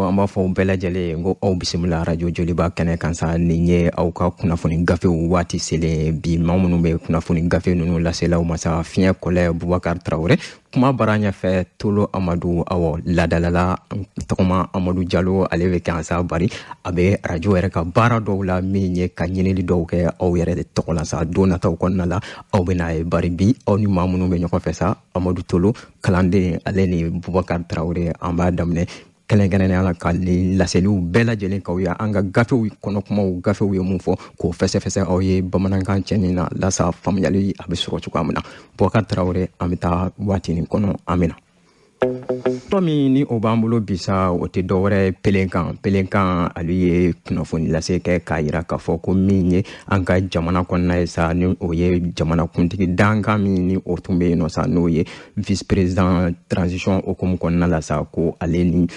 Kanubaw, an b'a fɔ bɛɛ lajɛlen n ko aw bisimila Radio Joliba kɛnɛ kan sa. Nin ye aw ka kunnafoni gafew waati selen. Bi maa minnu bɛ kunnafoni gafe ninnu laselaw ma sa, fiɲɛ kɔlɛ Bubakar Tarawele, kuma bara ɲɛfɛ Tolo Amadu, awɔ ladalala tɔgɔma Amadu Jalo, ale bɛ kɛ sa, bari a bɛ radio yɛrɛ ka baara dɔw la min ye ka ɲinili dɔw kɛ aw yɛrɛ de tɔgɔ la sa. Don nataw kɔnɔna la aw bɛna ye, bari bi aw ni maa minnu bɛ ɲɔgɔn fɛ sa, Amadu Tolo kalanden, ale ni Bubakar Tarawele. An b'a daminɛ kɛrɛnkɛrɛnnenya la ka nin laseliw bɛɛ lajɛlen k'aw ye, an ka gafew kɔnɔ kumaw, gafew ye mun fɔ, k'o fɛsɛfɛsɛ aw ye bamanankan cɛɲi na lasa faamuyali a bɛ sɔrɔ cogoya min na. Bubakar Tarawele, an bɛ taa waati nin kɔnɔ, an bɛ na tɔ min ni o b'an bolo bi sa, o tɛ dɔwɛrɛ pelenkan. Pelenkan ale ye kunnafoni lase kɛ k'a yira k'a fɔ ko min ye an ka jamana kɔnɔna ye sa, ni o ye jamanakuntigi dankan min ni o tun bɛ yen nɔ sa, n'o ye vice président transition hukumu kɔnɔna la sa, ko ale ni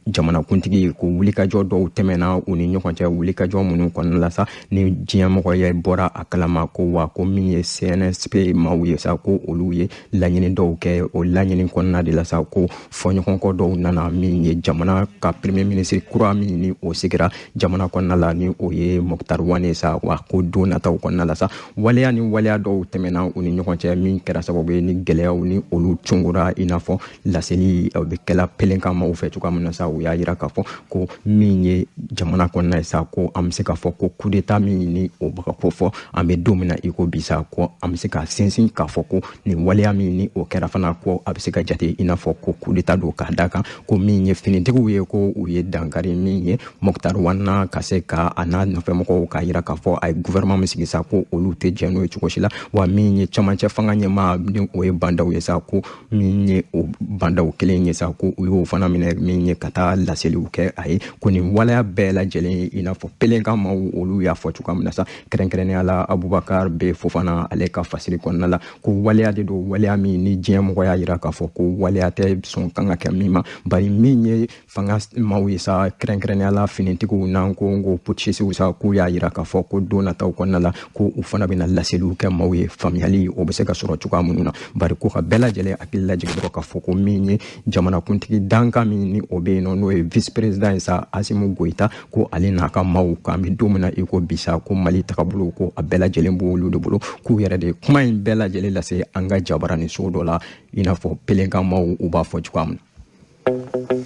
jamanakuntigi ko wulikajɔ dɔw tɛmɛna u ni ɲɔgɔn cɛ, wulikajɔ minnu kɔnɔna la sa ni diɲɛmɔgɔ ye bɔra a kalama ko wa ko min ye CNSP maaw ye sa, ko olu ye laɲini dɔw kɛ. O laɲini kɔnɔna de la sa, ko fɔɲɔgɔnkɔ dɔw nana min ye jamana ka premier ministre kura min ni o sigira jamana kɔnɔna la, ni o ye Moctar Ouane sa, wa ko don nataw kɔnɔna la sa, waleya ni waleya dɔw tɛmɛna u ni ɲɔgɔn cɛ min kɛra sababu ye ni gɛlɛyaw ni olu cungura, i n'a fɔ laseli o bɛ kɛla pelenkan maaw fɛ cogoya min na sa. U y'a yira k'a fɔ ko min ye jamana kɔnɔna ye sa, ko an bɛ se k'a fɔ ko coup d'état min ni o bɛ ka ko fɔ an bɛ don min na i ko bi sa, ko an bɛ se ka sinsin k'a fɔ ko nin waleya min ni o kɛra fana, ko a bɛ se ka jate i n'a fɔ ko coup d'état don, k'a da kan ko min ye finitigiw ye, ko u ye dankari min ye Moctar Ouane ka se ka a n'a nɔfɛmɔgɔw k'a yira k'a fɔ a ye gouvernement min sigi sa, ko olu tɛ jɛn n'o ye cogo si la. Wa min ye camancɛ fanga ɲɛmaa ni o ye bandaw ye sa, ko min ye o bandaw kelen ye sa, ko u y'o fana minɛ min ye ka taa laseliw kɛ a ye, ko nin waleya bɛɛ lajɛlen, i n'a fɔ pelenkan maaw olu y'a fɔ cogoya min na sa, kɛrɛnkɛrɛnnenya la Abubakar B Fofana ale ka fasiri kɔnɔna la, ko waleya de don, waleya min ni diɲɛ mɔgɔ y'a yira k'a fɔ ko waleya tɛ sɔn kan ka kɛ min ma, bari min ye fanga maaw ye sa, kɛrɛnkɛrɛnnenya la finitigiw n'an ko putschistes sa, k'u y'a yira k'a fɔ ko don nataw kɔnɔna la ko u fana bɛna laseliw kɛ maaw ye, faamuyali o bɛ se ka sɔrɔ cogoya minnu na. Bari ko ka bɛɛ lajɛlen hakili lajigin dɔrɔn k'a fɔ ko min ye jamanakuntigi dankan min ni o bɛ yen nɔ, n'o ye vice président ye sa, Assimi Goïta, ko ale n'a ka maaw, k'an bɛ don min na i ko bi sa, ko Mali tagabolo ko a bɛɛ lajɛlen b'olu de bolo, k'u yɛrɛ de kuma in bɛɛ lajɛlen lase an ka jabaranin so dɔ la, i n'a fɔ pelenkan maaw u b'a fɔ cogoya min na.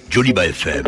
Joliba FM.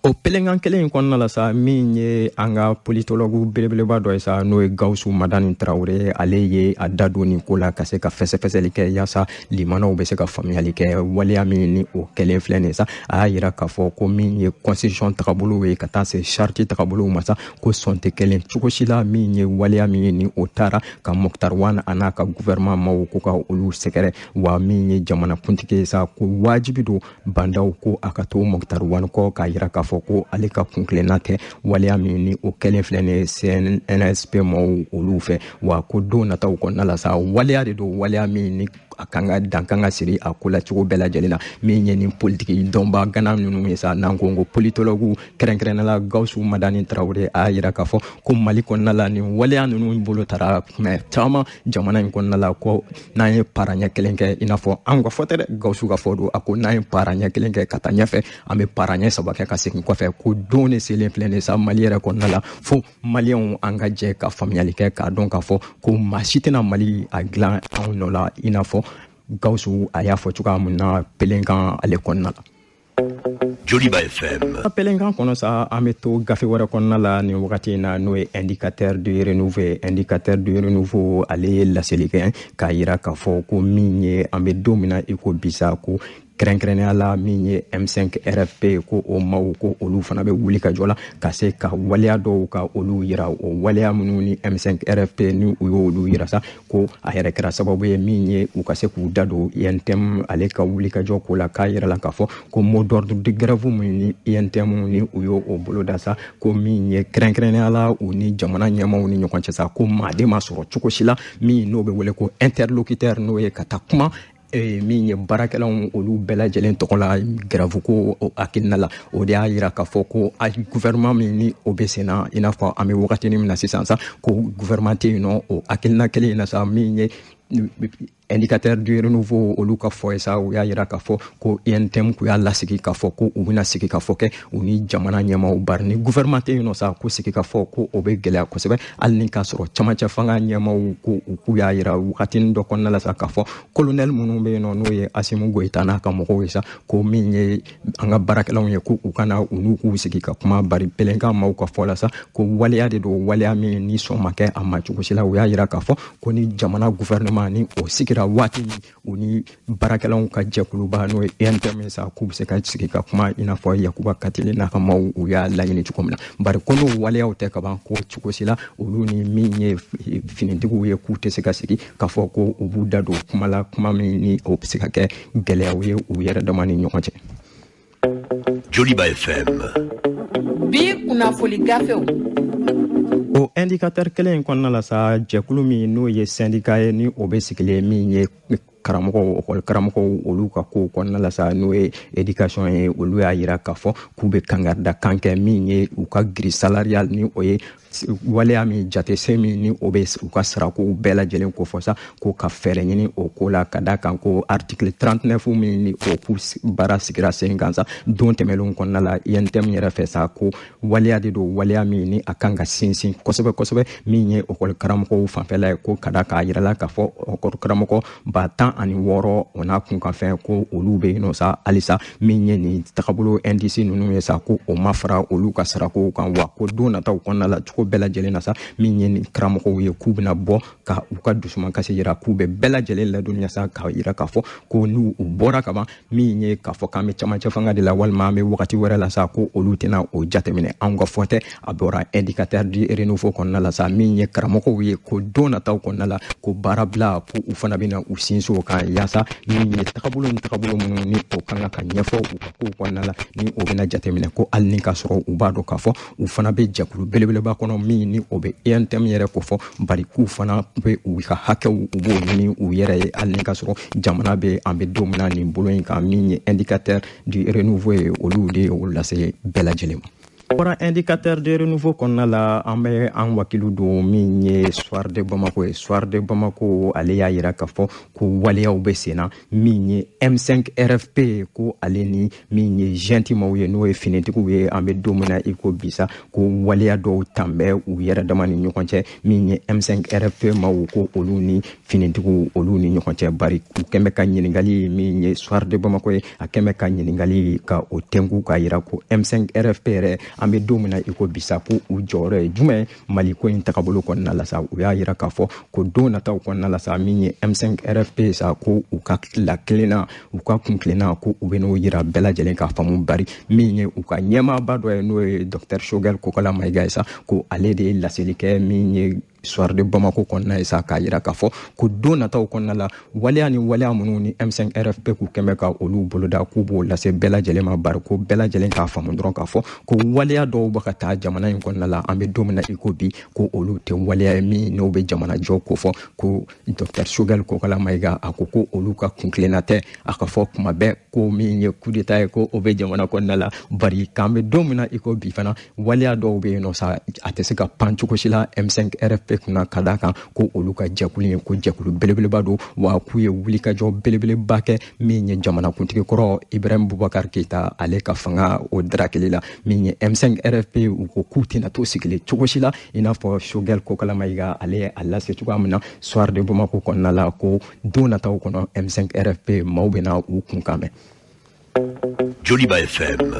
O pelenkan kelen in kɔnɔna la sa, min ye an ka politologue belebeleba dɔ ye sa, n'o ye Gawusu Madani Tarawele, ale ye a da don nin ko la ka se ka fɛsɛfɛsɛli kɛ yaasa limanaw bɛ se ka faamuyali kɛ waleya min ni o kɛlen filɛ nin ye sa. A y'a yira k'a fɔ ko min ye constitution tagabolo ye ka taa se charte tagabolow ma sa, ko sɔn tɛ kelen cogo si la min ye waleya min ye ni o taara ka Moctar Ouane a n'a ka gouvernement maaw ko ka olu sɛgɛrɛ. Wa min ye jamanakuntigi ye sa, ko wajibi don bandaw ko a ka to Moctar Ouane kɔ, k'a yira k'a fɔ ko ale ka kunkilenna tɛ waleya min ni o kɛlen filɛ nin ye CNSP maaw olu fɛ. Wa ko don nataw kɔnɔna la sa, waleya de don, waleya min ni a kan ka dan kan ka siri a ko la cogo bɛɛ lajɛlen na. Min ye nin politiki dɔnba gana ninnu ye sa, n'an ko politologue, kɛrɛnkɛrɛnnenya la Gawusu Madani Tarawele, a y'a yira k'a fɔ ko Mali kɔnɔna la nin waleya ninnu bolo tara mɛ caman jamana in kɔnɔna la, ko n'an ye para ɲɛ kelen kɛ, i n'a fɔ an ka fɔ tɛ dɛ, Gawusu ka fɔ don, a ko n'an ye para ɲɛ kelen kɛ ka taa ɲɛfɛ, an bɛ para ɲɛ saba kɛ ka segin kɔfɛ, ko don de selen filɛ nin sa Mali yɛrɛ kɔnɔna la, fo maliyɛnw an ka jɛ ka faamuyali kɛ k'a dɔn k'a fɔ ko maa si tɛna Mali a dilan anw nɔ la, i n'a fɔ Gawusu a y'a fɔ cogoya min na pelenkan ale kɔnɔna la. Joliba FM. Pelenkan kɔnɔ sa, an bɛ to gafe wɛrɛ kɔnɔna la nin wagati in na, n'o ye Indicateur du renouveau. Indicateur du renouveau ale ye laseli kɛ k'a yira k'a fɔ ko min ye an bɛ don min na i ko bi sa, ko kɛrɛnkɛrɛnnenya la min ye M5 RFP, ko o maaw ko olu fana bɛ wuli ka jɔ la ka se ka waleya dɔw ka olu yira. O waleya minnu ni M5 RFP ni u y'olu yira sa, ko a yɛrɛ kɛra sababu ye min ye u ka se k'u da don UNTM ale ka wuli ka jɔ ko la, k'a yira la k'a fɔ ko mot d'ordre de grève min ni UNTM ni u y'o bolo da sa, ko min ye kɛrɛnkɛrɛnnenya la u ni jamana ɲɛmaaw ni ɲɔgɔn cɛ sa, ko maaden ma sɔrɔ cogo si la min n'o bɛ wele ko interlocuteur, n'o ye ka taa kuma min ye baarakɛlaw olu bɛɛ lajɛlen tɔgɔ la grève ko hakilina la. O de y'a yira k'a fɔ ko gouvernement min ni o bɛ sen na, i n'a fɔ an bɛ wagatinin min na sisan sa, ko gouvernement tɛ yen nɔ, o hakilina kelen in na sa min ye Indicateur du Renouveau olu ka fɔ ye sa, u y'a yira k'a fɔ ko UNTM k'u y'a lasigi k'a fɔ ko u bɛna sigi ka fɔ kɛ u ni jamana ɲɛmaaw, bari ni gouvernement tɛ yen nɔ sa, ko sigi ka fɔ ko o bɛ gɛlɛya kosɛbɛ, hali ni k'a sɔrɔ camancɛ fanga ɲɛmaaw ko u k'u y'a yira wagatinin dɔ kɔnɔna la sa k'a fɔ colonel minnu bɛ yen nɔ, n'o ye Assimi Goïta n'a ka mɔgɔw ye sa, ko min ye an ka baarakɛlaw ye, ko u kana u n'u k'u sigi ka kuma, bari pelenkan maaw ka fɔ la sa, ko waleya de don, waleya min ni sɔn ma kɛ a ma cogo si la. U y'a yira k'a fɔ ko ni jamana gouvernement ni o sigira waati min, u ni baarakɛlaw ka jɛkuluba n'o ye UNTM sa, k'u bɛ se ka sigi ka kuma i n'a fɔ Yakuba Katile n'a ka maaw u y'a laɲini cogo min na, bari ko n'o waleyaw tɛ ka ban, ko cogo si la olu ni min ye finitigiw ye, k'u tɛ se ka sigi k'a fɔ ko u b'u da don kuma la, kuma min ni o bɛ se ka kɛ gɛlɛyaw ye u yɛrɛ dama ni ɲɔgɔn cɛ. Joliba FM. Bi kunnafoli gafew. O indicateur kelen in kɔnɔna la sa, jɛkulu min n'o ye syndicat ye, ni o bɛ sigilen min ye karamɔgɔw, ekɔli karamɔgɔw, olu ka kow kɔnɔna la sa, n'o ye éducation ye, olu y'a yira k'a fɔ k'u bɛ kangarida kan kɛ min ye u ka grille salariale, ni o ye waleya min jatesen min ni o bɛ u ka sarakow bɛɛ lajɛlen kofɔ sa, ko ka fɛɛrɛ ɲini o ko la, ka da kan ko article 39 min ni o k'u baara sigira sen kan sa don tɛmɛnlenw kɔnɔna la UNTM yɛrɛ fɛ sa, ko waleya de don, waleya min ni a kan ka sinsin kosɛbɛ kosɛbɛ min ye ekɔli karamɔgɔw fanfɛla ye, ko ka da k'a yirala k'a fɔ ekɔli karamɔgɔ 16000 o n'a kunkanfɛn, ko olu bɛ yen nɔ sa halisa, min ye nin tagabolo indice ninnu ye sa, ko o ma fara olu ka sarakow kan, wa ko don nataw kɔnɔna la cogo bɛɛ lajɛlen na sa, min ye nin karamɔgɔw ye, k'u bɛna bɔ ka u ka dusumakasi yira, k'u bɛ bɛɛ lajɛlen ladɔnniya sa, k'a yira k'a fɔ ko n'u u bɔra ka ban, min ye k'a fɔ k'an bɛ camancɛ fanga de la walima an bɛ wagati wɛrɛ la sa, ko olu tɛna o jateminɛ. Anw ka fɔ tɛ, a bɔra Indicateur du Renouveau kɔnɔna la sa, min ye karamɔgɔw ye, ko don nataw kɔnɔna la ko baarabila, ko u fana bɛna u sinsin o kan, yaasa min ye tagabolo ni tagabolo minnu ni o kan ka ɲɛfɔ u ka kow kɔnɔna la, ni o bɛna jateminɛ, ko hali ni k'a sɔrɔ u b'a dɔn k'a fɔ u fana bɛ jɛkulu belebeleba kɔnɔ min ni o bɛ UNTM yɛrɛ ko fɔ, bari k'u fana bɛ u ka hakɛw u b'o ɲini u yɛrɛ ye, hali ni k'a sɔrɔ jamana bɛ an bɛ don min na nin bolo in kan. Min ye Indicateur du Renouveau ye, olu de ye o lase bɛɛ lajɛlen ma. Bɔra Indicateur de Renouveau kɔnɔna la, an bɛ an wakilu don min ye Soir de Bamako ye. Soir de Bamako ale y'a yira k'a fɔ ko waleyaw bɛ sen na min ye M5 RFP, ko ale ni min ye junte maaw ye, n'o ye finitigiw ye, an bɛ don min na i ko bi sa, ko waleya dɔw tan bɛ u yɛrɛ dama ni ɲɔgɔn cɛ, min ye M5 RFP maaw, ko olu ni finitigiw olu ni ɲɔgɔn cɛ, bari u kɛn bɛ ka ɲininkali min ye Soir de Bamako ye, a kɛn bɛ ka ɲininkali ka o tɛnku k'a yira ko M5 RFP yɛrɛ, an bɛ don min na i ko bi sa, ko u jɔyɔrɔ ye jumɛn Mali ko in tagabolo kɔnɔna la sa. U y'a yira k'a fɔ ko don nataw kɔnɔna la sa, min ye M5 RFP sa, ko u ka la kelenna, u ka kun kelenna, ko u bɛ n'o yira bɛɛ lajɛlen k'a faamu, bari min ye u ka ɲɛmaaba dɔ ye, n'o ye Docteur Choguel Kokalla Maïga ye sa, ko ale de ye laseli kɛ min ye Soir de Bamako kɔnɔna ye sa, k'a yira k'a fɔ ko don nataw kɔnɔna la, waleya ni waleya minnu ni M5 RFP k'u kɛn bɛ ka olu boloda, k'u b'o lase bɛɛ lajɛlen ma, bari ko bɛɛ lajɛlen k'a faamu dɔrɔn k'a fɔ ko waleya dɔw bɛ ka taa jamana in kɔnɔna la, an bɛ don min na i ko bi, ko olu tɛ waleya ye min n'o bɛ jamana jɔ ko fɔ. Ko Docteur Choguel Kokalla Maïga a ko ko olu ka kuntilenna tɛ a ka fɔ kuma bɛɛ ko min ye coup d'état ye, ko o bɛ jamana kɔnɔna la, bari k'an bɛ don min na i ko bi fana, waleya dɔw bɛ yen nɔ sa, a tɛ se ka pan cogo si la M5 RFP kunna, ka d'a kan ko olu ka jɛkulu ye ko jɛkulu belebeleba don, wa k'u ye wulikajɔ belebeleba kɛ min ye jamanakuntigi kɔrɔ Ibrahim Boubacar Keïta ale ka fanga o darakeli la. Min ye M5 RFP, u ko k'u tɛna to sigilen cogo si la, i n'a fɔ Choguel Kokalla Maïga ale ye a lase cogoya min na Soir de Bamako kɔnɔna la, ko don nataw kɔnɔ M5 RFP maaw bɛna u kun kan mɛn. Joliba FM.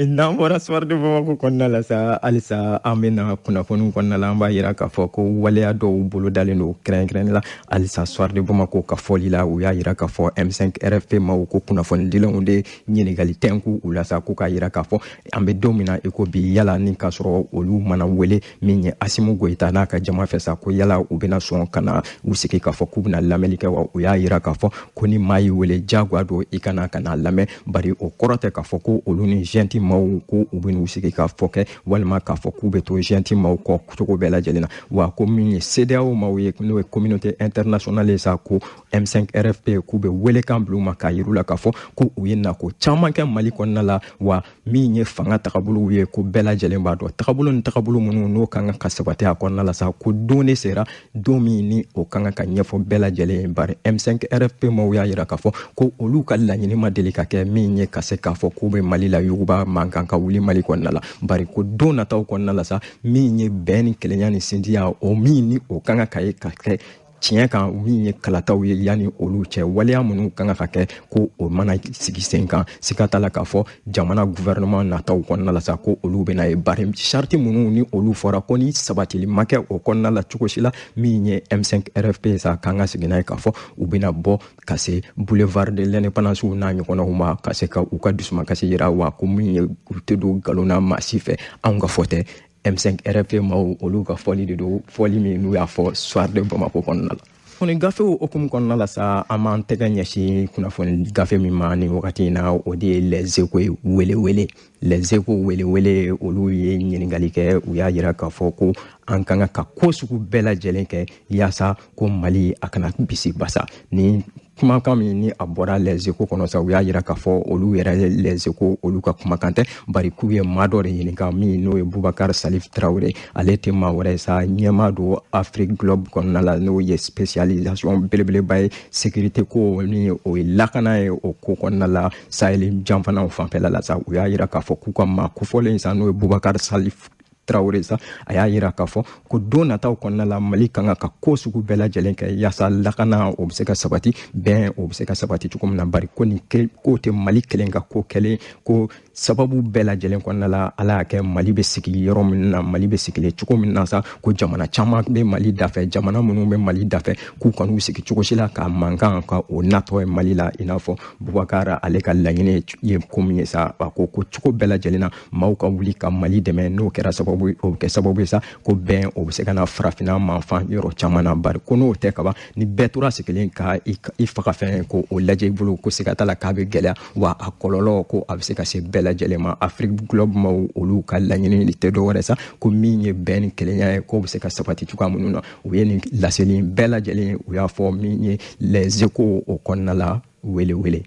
N'an bɔra Soir de Bamako kɔnɔna la sa, halisa an bɛna kunnafoniw kɔnɔna la, an b'a yira k'a fɔ ko waleya dɔw bolodalen don kɛrɛnkɛrɛnnen la halisa Soir de Bamako ka fɔli la. U y'a yira k'a fɔ M5 RFP maaw ko kunnafonidilaw de ɲininkali tɛnku u la sa, ko k'a yira k'a fɔ an bɛ don min na i ko bi, yala ni k'a sɔrɔ olu mana wele min ye Assimi Goïta n'a ka jama fɛ sa, ko yala u bɛna sɔn ka na u sigi k'a fɔ k'u bɛna lamɛnli kɛ wa? U y'a yira k'a fɔ ko ni maa y'i wele, diyagoya don i kana ka na lamɛn, bari Bari o kɔrɔ tɛ k'a fɔ ko olu ni junte maaw ko u bɛ n'u sigi k'a fɔ kɛ, walima k'a fɔ k'u bɛ to junte maaw kɔ cogo bɛɛ lajɛlen na. Wa ko min ye CEDEAO maaw ye, n'o ye communauté internationale ye sa, ko M5 RFP k'u bɛ welekan bila u ma k'a yir'u la k'a fɔ ko u ye nako caman kɛ Mali kɔnɔna la. Wa min ye fanga tagabolow ye, ko bɛɛ lajɛlen b'a dɔn tagabolo ni tagabolo minnu n'o ka kan ka sabati a kɔnɔna la sa, ko don de sera, don min ni o ka kan ka ɲɛfɔ bɛɛ lajɛlen ye. Bari M5 RFP maaw y'a yira k'a fɔ ko olu ka laɲini ma deli ka kɛ min ye ka se k'a fɔ k'u bɛ Mali la yuguba, mankan ka wuli Mali kɔnɔna la. Bari ko don nataw kɔnɔna la sa, min ye bɛn ni kelenya ni sindiya, o min ni o ka kan ka ye ka kɛ tiɲɛ kan, min ye kalataw ye yanni olu cɛ, waleya minnu kan ka kɛ, ko o mana sigi sen kan, siga t'a la k'a fɔ jamana gouvernement nataw kɔnɔna la sa, ko olu bɛna ye. Bari sariti minnu ni olu fɔra, ko ni sabatili ma kɛ o kɔnɔna la cogo si la, min ye M5 RFP sa, k'an ka sigi n'a ye k'a fɔ u bɛna bɔ ka se boulevard de l'indépendance n'a ɲɔgɔnnaw ma, ka se ka u ka dusumakasi yira. Wa ko min ye u tɛ don nkalon na maa si fɛ, anw ka fɔ tɛ, M5 RFP maaw olu ka fɔli de don, fɔli min n'u y'a fɔ Soir de Bamako kɔnɔna la. Kunnafoni gafew hukumu kɔnɔna la sa, an b'an tɛgɛ ɲɛsin kunnafoni gafe min ma nin wagati in na, o de ye Les Échos ye. Welewele, Les Échos welewele, olu ye ɲininkali kɛ, u y'a yira k'a fɔ ko an ka kan ka ko sugu bɛɛ lajɛlen kɛ yaasa ko Mali a kana bisi basa. Ni kumakan min ni a bɔra Les Échos kɔnɔ sa, u y'a yira k'a fɔ olu yɛrɛ Les Échos olu ka kumakan tɛ, bari k'u ye maa dɔ de ɲininka min n'o ye Bubakar Salif Tarawele. Ale tɛ maa wɛrɛ sa, ɲɛmaa don Afrique Globe kɔnɔna la, n'o ye spécialisation belebeleba ye sécurité ko ni o ye lakana ye o ko kɔnɔna la, Sahel janfanaw fanfɛla la sa. U y'a yira k'a fɔ k'u ka maa kofɔlen sa, n'o ye Bubakar Salif Tarawele sa, a y'a yira k'a fɔ ko don nataw kɔnɔna la, Mali kan ka ko sugu bɛɛ lajɛlen kɛ yaasa lakana o bɛ se ka sabati, bɛn o bɛ se ka sabati cogo min na. Bari ko nin ko tɛ Mali kelen ka ko kɛlen, ko sababu bɛɛ lajɛlen kɔnɔna la, Ala y'a kɛ Mali bɛ sigi yɔrɔ min na, Mali bɛ sigilen cogo min na sa, ko jamana caman bɛ Mali dafɛ, jamana minnu bɛ Mali dafɛ, k'u kan'u sigi cogo si la ka mankan ka o natɔ ye Mali la. I n'a fɔ Bubakar ale ka laɲini ye ko min ye sa, a ko ko cogo bɛɛ lajɛlen na, maaw ka wuli ka Mali dɛmɛ, n'o kɛra sababu, o bɛ kɛ sababu ye sa ko bɛn o bɛ se ka na farafinna manfan yɔrɔ caman na. Bari ko n'o tɛ kaban, ni bɛɛ tora sigilen ka i faga fɛn ko o lajɛ i bolo, ko siga t'a la k'a bɛ gɛlɛya, wa a kɔlɔlɔ ko a bɛ se ka se bɛɛ lajɛlen ma. Afrique Globe maaw olu ka laɲini tɛ dɔwɛrɛ sa, ko min ye bɛn ni kelenya ye, k'o bɛ se ka sabati cogoya minnu na. U ye nin laseli bɛɛ lajɛlen, u y'a fɔ min ye Les Échos o kɔnɔna la, wele wele.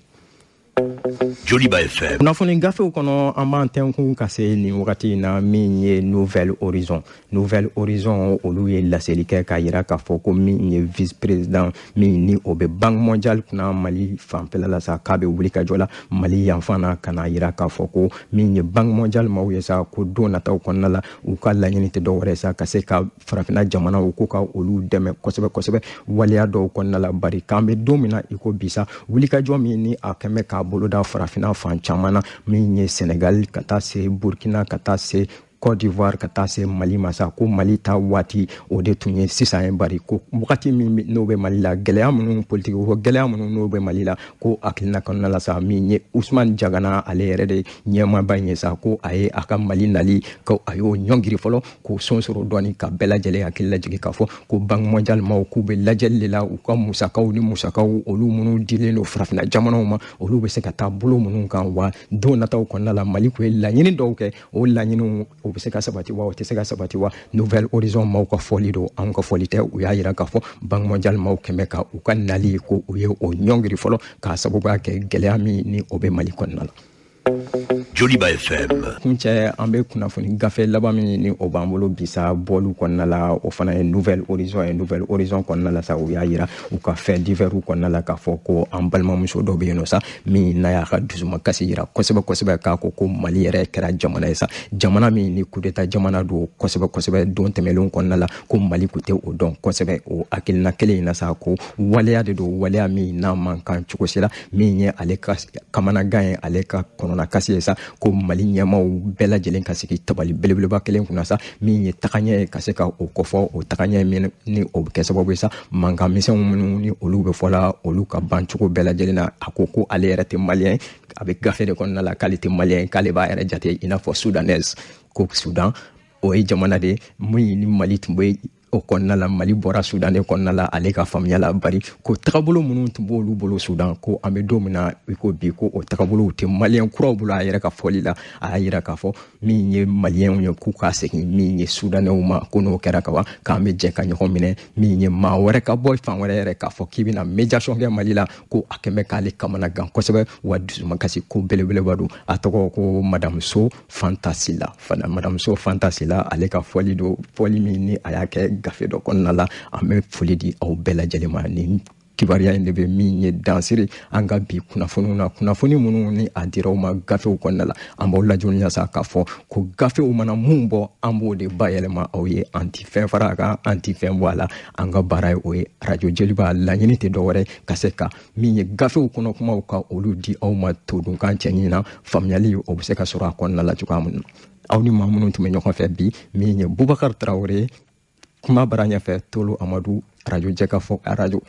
Joliba FM. Kunnafoni gafew kɔnɔ, an b'an tɛnkun ka se nin wagati in na min ye Nouvel Horizon. Nouvel Horizon olu ye laseli kɛ k'a yira k'a fɔ ko min ye vice président min ni o bɛ Banque mondiale kunna Mali fanfɛla la sa, k'a bɛ wuli ka jɔ la Mali yanfan na, ka na yira k'a fɔ ko min ye Banque mondiale maaw ye sa, ko don nataw kɔnɔna la, u ka laɲini tɛ dɔwɛrɛ sa ka se ka farafinna jamanaw ko ka olu dɛmɛ kosɛbɛ kosɛbɛ waleya dɔw kɔnɔna la. Bari k'an bɛ don min na i ko bi sa, wulikajɔ min ni a kɛn bɛ k'a boloda farafinna fan caman na, min ye Senegal ka taa se Burkina, ka taa se Côte d'Ivoire, ka taa se Mali ma sa, ko Mali ta waati o de tun ye sisan ye. Bari ko wagati min n'o bɛ Mali la, gɛlɛya minnu, politiki ko gɛlɛya minnu n'o bɛ Mali la, ko hakilina kɔnɔna la sa, min ye Usumani Jagana ale yɛrɛ de ɲɛmaaba in ye sa, ko a ye a ka Mali nali ko a y'o ɲɔngiri fɔlɔ k'o sonsoro dɔɔni, ka bɛɛ lajɛlen hakili lajigin k'a fɔ ko Banque mondiale maaw k'u bɛ lajɛli de la, u ka musakaw ni musakaw olu minnu dilen don farafinna jamanaw ma, olu bɛ se ka taa bolo minnu kan. Wa don nataw kɔnɔna la, Mali kun ye laɲini dɔw kɛ, o laɲiniw o bɛ se ka sabati wa, o tɛ se ka sabati wa? Nouvel Horizon maaw ka fɔli don, anw ka fɔli tɛ. U y'a yira k'a fɔ Banque mondiale maaw kɛmɛ ka u ka nali ko u ye o ɲɔngiri fɔlɔ k'a sababuya kɛ gɛlɛya min ni o bɛ Mali kɔnɔna la. Joliba FM. Kuncɛ, an bɛ kunnafoni gafe laban min ni o b'an bolo bi sa bɔɔlu kɔnɔna la, o fana ye Nouvel Horizon ye. Nouvel Horizon kɔnɔna la sa, u y'a yira u ka fait divers kɔnɔna la k'a fɔ ko an balimamuso dɔ bɛ yen nɔ sa, min n'a y'a ka dusumakasi yira kosɛbɛ kosɛbɛ, k'a ko ko Mali yɛrɛ kɛra jamana ye sa, jamana min ni coup d'état jamana don kosɛbɛ kosɛbɛ don tɛmɛnlenw kɔnɔna la, ko Mali kun tɛ o dɔn kosɛbɛ. O hakilina kelen in na sa, ko waleya de don, waleya min n'a man kan cogo si la, min ye ale ka kamanagan ye, ale ka kɔnɔna kasi ye sa, ko Mali ɲɛmaaw bɛɛ lajɛlen ka sigi tabali belebeleba kelen kunna sa, min ye tagaɲɛ ye ka se ka o kɔfɔ, o tagaɲɛ min ni o bɛ kɛ sababu ye sa, mankan misɛnw minnu ni olu bɛ fɔla, olu ka ban cogo bɛɛ lajɛlen na. A ko ko ale yɛrɛ tɛ maliyɛn, a bɛ gafe de kɔnɔna la k'ale tɛ maliyɛn, k'ale b'a yɛrɛ jate i n'a fɔ Soudanaise, ko Soudan o ye jamana de ye min ni Mali tun bɛ O kɔnɔna la, Mali bɔra Sudan de kɔnɔna la, ale ka faamuya la, bari ko tagabolo minnu tun b'olu bolo Sudan, ko an bɛ don min na i ko bi, ko o tagabolow tɛ Maliyɛn kuraw bolo. A yɛrɛ ka fɔli la, a y'a yira k'a fɔ min ye Maliyɛnw ye, k'u ka segin min ye Sudanɛw ma, ko n'o kɛra ka ban, k'an bɛ jɛ ka ɲɔgɔn minɛ. Min ye maa wɛrɛ ka bɔ fan wɛrɛ yɛrɛ k'a fɔ k'i bɛna médiation kɛ Mali la, ko a kɛn bɛ k'ale kamana gan kosɛbɛ, wa dusumakasi ko belebeleba don. A tɔgɔ ko Madame So Fanta Sila fana, Madame So Fanta Sila, ale ka fɔli don, fɔli min ni a y'a kɛ gafe dɔ kɔnɔna la. An bɛ foli di aw bɛɛ lajɛlen ma. Ni kibaruya in de bɛ min ye dansiri an ka bi kunnafoniw na, kunnafoni minnu ni a dira aw ma gafew kɔnɔna la. An b'aw lajɔniya sa k'a fɔ ko gafew mana mun bɔ, an b'o de bayɛlɛma aw ye. An ti fɛn fara a kan, an ti fɛn bɔ a la. An ka baara ye o ye. Arajo Joliba laɲini tɛ dɔwɛrɛ ka se ka min ye gafew kɔnɔ kumaw ka olu di aw ma todunkan cɛɲi na, faamuyali o bɛ se ka sɔrɔ a kɔnɔna la cogoya min na. Aw ni maa minnu tun bɛ ɲɔgɔn fɛ bi, min ye Bubakar Tarawele, kuma bara ɲɛfɛ Tolo Amadu, arajo jɛ ka fɔ arajo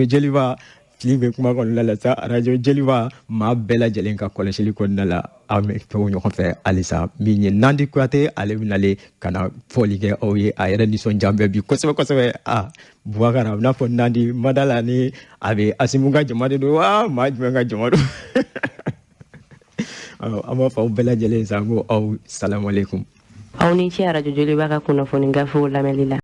Joliba. Fili bɛ kuma kɔnɔna la sa. Arajo Joliba, maa bɛɛ lajɛlen ka kɔlɔsili kɔnɔna la, an bɛ to ɲɔgɔn fɛ halisa. Min ye Nandi Kuyate, ale bɛnalen ka na fɔli kɛ aw ye. A yɛrɛ nisɔndiya bɛ bi kosɛbɛ kosɛbɛ. A Bubakar, a bɛna fɔ Nandi madala ni a bɛ Asimu ka jama de don wa, maa jumɛn ka jama don? An b'a fɔ aw bɛɛ lajɛlen sa ko aw salamualeykum. Aw ni ce arajo Joliba ka kunnafoni gafew lamɛnli la.